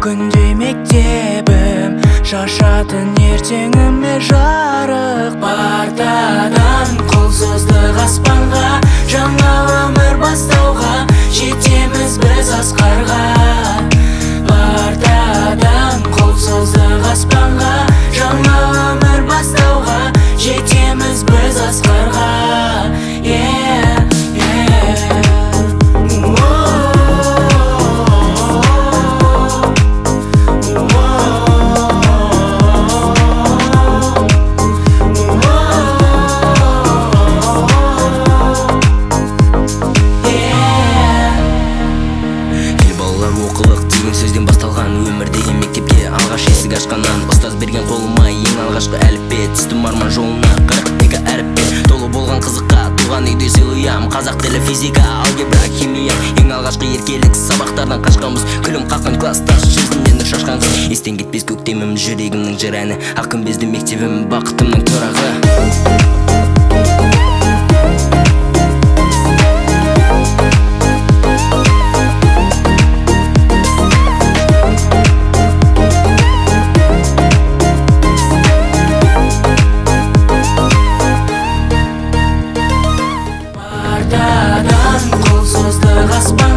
Күндей мектебім, шашатын ертеңіме жарық. Партадан қол создық аспанға, жаңа өмір бастауға, жетеміз біз асқарға. Партадан қол создық аспанға, жаңа өмір бастауға, жетеміз біз асқарға. Yeah, yeah. Ел балалар, оқылық деген сөзден басталған өмір деген мектепке алғаш есік ашқаннан, ұстаз берген қолыма ең алғашқы әліппе, түстім арман жолына 42 әріппе. Толы болған қызыққа туған үйде сыйлыям, қазақ тілі, физика, алгебра, химия. Ең алғашқы еркелік сабақтардан қашқанбыз, күлім қаққан классташ, жүзінен нұр шашқан қыз. Естен кетпес көктемім, жүрегімнің жыр әні, ақ күмбезді мектебім, бақытымның тұрағы. Партадан қол создық аспанға.